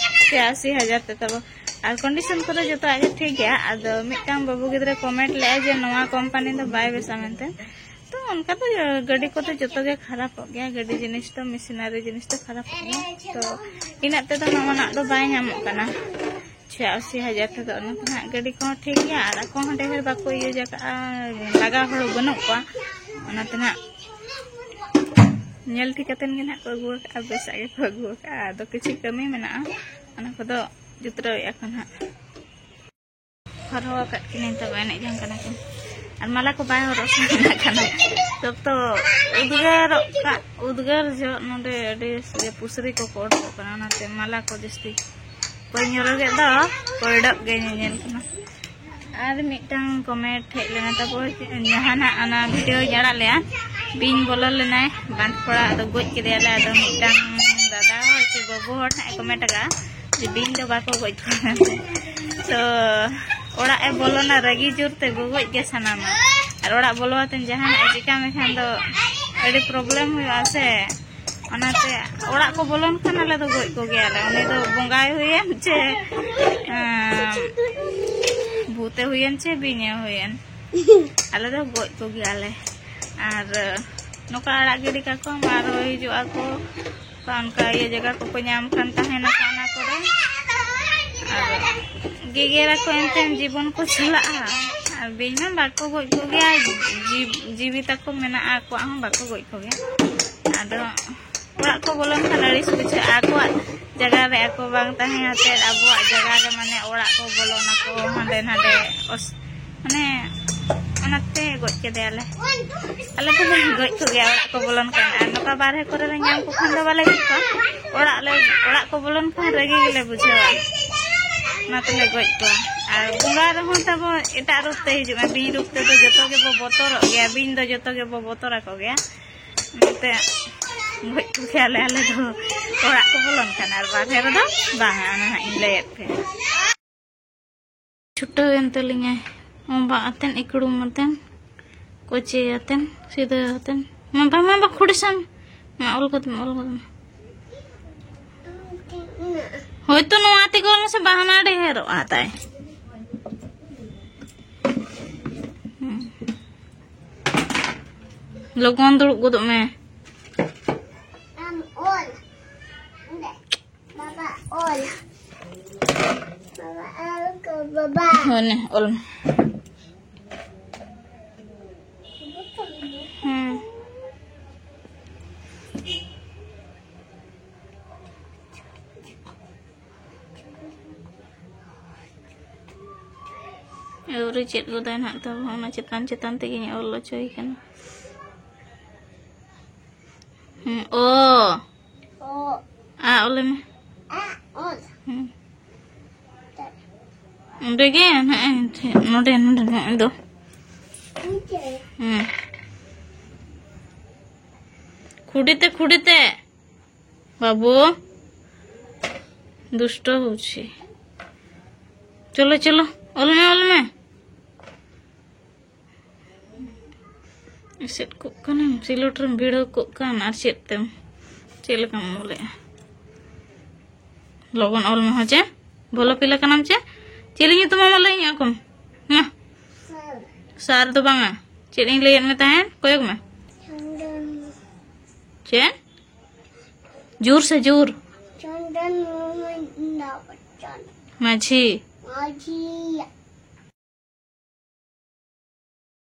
ᱪᱷᱚᱭᱟᱥᱤ ᱦᱟᱡᱟᱨ ᱛᱮ ᱛᱟᱵᱚ᱾ ᱟᱨ ᱠᱚᱱᱰᱤᱥᱚᱱ ᱠᱚᱫᱚ ᱡᱚᱛᱚᱣᱟᱜ ᱜᱮ ᱴᱷᱤᱠ ᱜᱮᱭᱟ᱾ ᱟᱫᱚ ᱢᱤᱫᱴᱟᱝ ᱵᱟᱹᱵᱩ ᱜᱤᱫᱽᱨᱟᱹ ᱠᱚᱢᱮᱱᱴ ᱞᱮᱜᱼᱟᱭ ᱡᱮ ᱱᱚᱣᱟ ᱠᱳᱢᱯᱟᱱᱤ ᱫᱚ ᱵᱟᱭ ᱵᱮᱥᱟ ᱢᱮᱱᱛᱮ᱾ ᱛᱚ ᱚᱱᱠᱟ ᱫᱚ ᱜᱟᱹᱰᱤ ᱠᱚᱫᱚ ᱡᱚᱛᱚ ᱜᱮ ᱠᱷᱟᱨᱟᱯᱚᱜ ᱜᱮᱭᱟ, ᱜᱟᱹᱰᱤ ᱡᱤᱱᱤᱥ ᱫᱚ, ᱢᱮᱥᱤᱱᱟᱨᱤ ᱡᱤᱱᱤᱥ ᱫᱚ ᱠᱷᱟᱨᱟᱯᱚᱜ ᱜᱮᱭᱟ᱾ ᱛᱚ ᱤᱱᱟᱹᱜ ᱛᱮᱫᱚ ᱱᱚᱣᱟᱱᱟᱜ ᱫᱚ ᱵᱟᱭ ᱧᱟᱢᱚᱜ ᱠᱟᱱᱟ᱾ ᱪᱷᱚᱭᱟᱥᱤ ᱦᱟᱡᱟᱨ ᱛᱮᱫᱚ ᱚᱱᱟ ᱛᱮ ᱱᱟᱦᱟᱜ ᱜᱟᱹᱰᱤ ᱠᱚᱦᱚᱸ ᱴᱷᱤᱠ ᱜᱮᱭᱟ, ᱟᱨ ᱟᱠᱚ ᱦᱚᱸ ᱰᱷᱮᱨ ᱵᱟᱠᱚ ᱤᱭᱩᱡᱽ ᱟᱠᱟᱫᱼᱟ, ᱞᱟᱜᱟ ᱦᱚᱲ ᱵᱟᱹᱱᱩᱜ ᱠᱚᱣᱟ᱾ ᱚᱱᱟ ᱛᱮ ᱱᱟᱦᱟᱜ ᱧᱮᱞ ᱴᱷᱤᱠ ᱠᱟᱛᱮᱱ ᱜᱮ ᱱᱟᱦᱟᱜ ᱠᱚ ᱟᱹᱜᱩ ᱟᱠᱟᱫᱼᱟ, ᱵᱮᱥᱟᱜ ᱜᱮᱠᱚ ᱟᱹᱜᱩ ᱟᱠᱟᱫᱼᱟ᱾ ᱟᱫᱚ ᱠᱤᱪᱷᱩ ᱠᱟᱹᱢᱤ ᱢᱮᱱᱟᱜᱼᱟ, ᱚᱱᱟ ᱠᱚᱫᱚ ᱡᱩᱛᱨᱟᱹᱣᱮᱫᱼᱟ ᱠᱚ ᱱᱟᱦᱟᱜ᱾ ᱦᱚᱨᱦᱚ ᱟᱠᱟᱫ ᱠᱤᱱᱟᱹᱧ, ᱛᱚᱵᱮ ᱮᱱᱮᱡ ᱡᱚᱝ ᱠᱟᱱᱟ ᱠᱤᱱ᱾ ᱟᱨ ᱢᱟᱞᱟ ᱠᱚ ᱵᱟᱭ ᱦᱚᱨᱚᱜ ᱥᱟᱱᱟ ᱠᱟᱱᱟ᱾ ᱥᱚᱠᱛᱚ ᱩᱫᱽᱜᱟᱹᱨᱚᱜ ᱠᱟ-, ᱩᱫᱽᱜᱟᱹᱨ ᱡᱚᱦᱚᱜ ᱱᱚᱰᱮ ᱟᱹᱰᱤ ᱯᱩᱥᱨᱤ ᱠᱚᱠᱚ ᱚᱰᱚᱠᱚᱜ ᱠᱟᱱᱟ, ᱚᱱᱟᱛᱮ ᱢᱟᱞᱟ ᱠᱚ ᱡᱟᱹᱥᱛᱤ ᱵᱟᱹᱧ ᱦᱚᱨᱚᱜᱮᱫ ᱫᱚ, ᱠᱚᱭᱰᱚᱜ ᱜᱮ ᱧᱮᱧᱮᱞ ᱠᱟᱱᱟ᱾ ᱟᱨ ᱢᱤᱫᱴᱟᱝ comment ᱦᱮᱡ ᱞᱮᱱᱟ ᱛᱟᱠᱚ, ᱡᱟᱦᱟᱱᱟᱜ ᱚᱱᱟ video ᱧ ᱟᱲᱟᱜ ᱞᱮᱜᱼᱟ, ᱵᱤᱧ ᱵᱚᱞᱚ ᱞᱮᱱᱟᱭ ᱵᱟᱸᱫᱷᱯᱚᱲᱟ, ᱟᱫᱚ ᱜᱚᱡ ᱠᱮᱫᱮᱭᱟᱞᱮ᱾ ᱟᱫᱚ ᱢᱤᱫᱴᱟᱝ ᱫᱟᱫᱟ ᱦᱚᱲ ᱥᱮ ᱜᱚᱜᱚ ᱦᱚᱲ ᱱᱟᱜ ᱮ comment ᱟᱠᱟᱫᱼᱟ ᱡᱮ ᱵᱤᱧ ᱫᱚ ᱵᱟᱠᱚ ᱜᱚᱡ ᱠᱚᱣᱟ ᱢᱮᱱᱛᱮ᱾ ᱛᱚ ᱚᱲᱟᱜ ᱮ ᱵᱚᱞᱚᱱᱟ ᱨᱟᱹᱜᱤ ᱡᱳᱨ ᱛᱮ, ᱜᱚᱜᱚᱡ ᱜᱮ ᱥᱟᱱᱟᱢᱟ᱾ ᱟᱨ ᱚᱲᱟᱜ ᱵᱚᱞᱚ ᱠᱟᱛᱮ ᱡᱟᱦᱟᱱᱟᱜ ᱮ ᱪᱤᱠᱟ ᱢᱮᱠᱷᱟᱱ ᱫᱚ ᱟᱹᱰᱤ problem ᱦᱩᱭᱩᱜᱼᱟ ᱥᱮ᱾ ᱚᱱᱟᱛᱮ ᱚᱲᱟᱜ ᱠᱚ ᱵᱚᱞᱚᱱ ᱠᱷᱟᱱ ᱟᱞᱮ ᱫᱚ ᱜᱚᱡ ᱠᱚᱜᱮᱭᱟᱞᱮ᱾ ᱩᱱᱤ ᱫᱚ ᱵᱚᱸᱜᱟᱭ ᱦᱩᱭᱮᱱ ᱪᱮ, ᱟᱸ, ᱵᱷᱩᱛᱮ ᱦᱩᱭᱮᱱ ᱪᱮ ᱵᱤᱧᱮ ᱦᱩᱭᱮᱱ, ᱟᱞᱮ ᱫᱚ ᱜᱚᱡ ᱠᱚᱜᱮᱭᱟᱞᱮ᱾ ᱟᱨ ᱱᱚᱝᱠᱟ ᱟᱲᱟᱜ ᱜᱤᱰᱤ ᱠᱟᱠᱚᱢ ᱟᱨ ᱦᱤᱡᱩᱜ ᱟᱠᱚ, ᱚᱱᱠᱟ ᱤᱭᱟᱹ ᱡᱟᱭᱜᱟ ᱠᱚᱠᱚ ᱧᱟᱢ ᱠᱷᱟᱱ ᱛᱟᱦᱮᱱᱟᱠᱚ ᱚᱱᱟ ᱠᱚᱨᱮ᱾ ᱟᱨ ᱜᱮᱜᱮᱨᱟᱠᱚ ᱮᱱᱛᱮ ᱡᱤᱵᱚᱱ ᱠᱚ ᱪᱟᱞᱟᱜᱼᱟ᱾ ᱟᱨ ᱵᱤᱧ ᱢᱟ ᱵᱟᱠᱚ ᱜᱚᱡ ᱠᱚᱜᱮᱭᱟ, ᱡᱤᱵ-, ᱡᱤᱣᱤ ᱛᱟᱠᱚ ᱢᱮᱱᱟᱜᱼᱟ, ᱟᱠᱚᱣᱟᱜ ᱦᱚᱸ ᱵᱟᱠᱚ ᱜᱚᱡ ᱠᱚᱜᱮᱭᱟ᱾ ᱟᱫᱚ ᱚᱲᱟᱜ ᱠᱚ ᱵᱚᱞᱚᱱ ᱠᱷᱟᱱ ᱟᱹᱲᱤᱥ ᱵᱩᱡᱷᱟᱹᱜᱼᱟ, ᱟᱠᱚᱣᱟᱜ ᱡᱟᱭᱜᱟ ᱨᱮ ᱟᱠᱚ ᱵᱟᱝ ᱛᱟᱦᱮᱸ ᱟᱛᱮᱫ ᱟᱵᱚᱣᱟᱜ ᱡᱟᱭᱜᱟ ᱨᱮ, ᱢᱟᱱᱮ, ᱚᱲᱟᱜ ᱠᱚ ᱵᱚᱞᱚᱱᱟᱠᱚ ᱦᱟᱸᱰᱮ ᱱᱟᱰᱮ, ᱚᱥ-, ᱢᱟᱱᱮ, ᱚᱱᱟᱛᱮ ᱜᱚᱡ ᱠᱮᱫᱮᱭᱟᱞᱮ᱾ ᱟᱞᱮ ᱫᱚᱞᱮ ᱜᱚᱡ ᱠᱚᱜᱮᱭᱟ ᱚᱲᱟᱜ ᱠᱚ ᱵᱚᱞᱚᱱ ᱠᱷᱟᱱ᱾ ᱟᱨ ᱱᱚᱝᱠᱟ ᱵᱟᱨᱦᱮ ᱠᱚᱨᱮ ᱞᱮ ᱧᱟᱢ ᱠᱚ ᱠᱷᱟᱱ ᱫᱚ ᱵᱟᱞᱮ ᱜᱚᱡ ᱠᱚᱣᱟ, ᱚᱲᱟᱜ ᱞᱮ, ᱚᱲᱟᱜ ᱠᱚ ᱵᱚᱞᱚᱱ ᱠᱷᱟᱱ ᱨᱟᱹᱜᱤ ᱜᱮᱞᱮ ᱵᱩᱡᱷᱟᱹᱣᱟ, ᱚᱱᱟ ᱛᱮᱞᱮ ᱜᱚᱡ ᱠᱚᱣᱟ᱾ ᱟᱨ ᱵᱚᱸᱜᱟ ᱨᱮᱦᱚᱸ ᱛᱟᱵᱚ ᱮᱴᱟᱜ ᱨᱩᱯ ᱛᱮ ᱦᱤᱡᱩᱜᱼᱟ, ᱵᱤᱧ ᱨᱩᱯ ᱛᱮᱫᱚ ᱡᱚᱛᱚ ᱜᱮᱵᱚ ᱵᱚᱛᱚᱨᱚᱜ ᱜᱮᱭᱟ, ᱵᱤᱧ ᱫᱚ ᱡᱚᱛᱚ ᱜᱮᱵᱚ ᱵᱚᱛᱚᱨ ᱟᱠᱚ ᱜᱮᱭᱟ᱾ ᱚᱱᱟᱛᱮ ᱜᱚᱡ ᱠᱚᱜᱮᱭᱟᱞᱮ ᱟᱞᱮ ᱫᱚ ᱚᱲᱟᱜ ᱠᱚ ᱵᱚᱞᱚᱱ ᱠᱷᱟᱱ, ᱟᱨ ᱵᱟᱨᱦᱮ ᱨᱮᱫᱚ ᱵᱟᱝᱟ, ᱚᱱᱟ ᱦᱟᱸᱜ ᱤᱧ ᱞᱟᱹᱭᱟᱫ ᱯᱮᱭᱟ᱾ ᱪᱷᱩᱴᱟᱹᱣ ᱮᱱ ᱛᱟᱹᱞᱤᱧᱟᱭ, ᱚᱵᱟᱜ ᱟᱛᱮᱱ, ᱤᱠᱲᱩᱢ ᱟᱛᱮᱱ, ᱠᱚᱪᱮ ᱟᱛᱮᱱ, ᱥᱤᱫᱟᱹ ᱟᱛᱮᱱ᱾ ᱢᱟ ᱵᱟ, ᱢᱟ ᱵᱟ, ᱠᱷᱩᱲᱤ ᱥᱟᱢ᱾ ᱢᱟ ᱚᱞ ᱠᱟᱛᱮ ᱢᱟ, ᱚᱞ ᱠᱟᱛᱮ ᱢᱟ᱾ ᱦᱳᱭᱛᱳ ᱱᱚᱣᱟ ᱛᱮᱜᱮ ᱚᱞ ᱢᱮᱥᱮ, ᱵᱟᱦᱟᱱᱟ ᱰᱷᱮᱨᱚᱜᱼᱟ ᱛᱟᱭ᱾ ᱦᱩᱸ᱾ ᱞᱚᱜᱚᱱ ᱫᱩᱲᱩᱵ ᱜᱚᱫᱚᱜ ᱢᱮ᱾ ᱟᱢ ᱚᱞ᱾ ᱚᱸᱰᱮ᱾ ᱵᱟᱵᱟ, ᱚᱞ᱾ ᱵᱟᱵᱟ, ᱚᱞ ᱠᱚ, ᱵᱟᱵᱟ᱾ ᱦᱳᱭ ᱱᱮ, ᱚᱞ ᱢᱮ᱾ ᱦᱩᱸ᱾ ᱟᱹᱣᱨᱤ ᱪᱮᱫ ᱜᱚᱫᱟᱭ ᱱᱟᱦᱟᱜ ᱛᱟᱵᱚ, ᱚᱱᱟ ᱪᱮᱛᱟᱱ ᱪᱮᱛᱟᱱ ᱛᱮᱜᱮᱧ ᱚᱞ ᱦᱚᱪᱚᱭ ᱠᱟᱱᱟ᱾ ᱦᱩᱸ, ᱚ᱾ ᱚ᱾ ᱟ ᱚᱞᱮ ᱢᱮ᱾ ᱟ, ᱚᱞ᱾ ᱦᱩᱸ᱾ ᱚᱸᱰᱮ ᱜᱮ, ᱱᱚᱜᱼᱚᱭ ᱱᱚᱰᱮ, ᱱᱚᱰᱮ, ᱱᱚᱜᱼᱚᱭ ᱫᱚ᱾ ᱦᱩᱸ᱾ ᱠᱷᱩᱰᱤ ᱛᱮ, ᱠᱷᱩᱰᱤ ᱛᱮ᱾ ᱵᱟᱹᱵᱩ, ᱫᱩᱥᱴᱚ ᱦᱩᱪᱤ᱾ ᱪᱚᱞᱚ, ᱪᱚᱞᱚ, ᱚᱞ ᱢᱮ, ᱚᱞ ᱢᱮ᱾ ᱮᱥᱮᱫ ᱠᱚᱜ ᱠᱟᱱᱟᱢ, ᱥᱤᱞᱚᱴ ᱨᱮᱢ ᱵᱷᱤᱲᱟᱹᱣ ᱠᱚᱜ ᱠᱟᱱ, ᱟᱨ ᱪᱮᱫ ᱛᱮᱢ, ᱪᱮᱫ ᱞᱮᱠᱟᱢ ᱚᱞᱮᱜᱼᱟ? ᱞᱚᱜᱚᱱ ᱚᱞ ᱢᱮ ᱦᱚᱸ ᱪᱮ᱾ ᱵᱷᱚᱞᱚ ᱯᱤᱞᱟᱹ ᱠᱟᱱᱟᱢ ᱪᱮ? ᱪᱮᱫ ᱤᱧ ᱧᱩᱛᱩᱢ ᱟᱢ ᱞᱟᱹᱭᱟᱹᱧ ᱠᱚᱢ? ᱢᱟ᱾ ᱥᱟᱨ ᱫᱚ ᱵᱟᱝᱟ᱾ ᱪᱮᱫ ᱤᱧ ᱞᱟᱹᱭᱟᱫ ᱢᱮ ᱛᱟᱦᱮᱸᱫ? ᱠᱚᱭᱚᱜ ᱢᱮ᱾ ᱪᱮᱫ? ᱡᱳᱨ ᱥᱮ ᱡᱳᱨ᱾ ᱪᱚᱱᱫᱚᱱ ᱢᱩᱨᱢᱩ ᱫᱚ ᱪᱚᱱ- ᱢᱟᱹᱡᱷᱤ᱾ ᱢᱟᱹᱡᱷᱤ᱾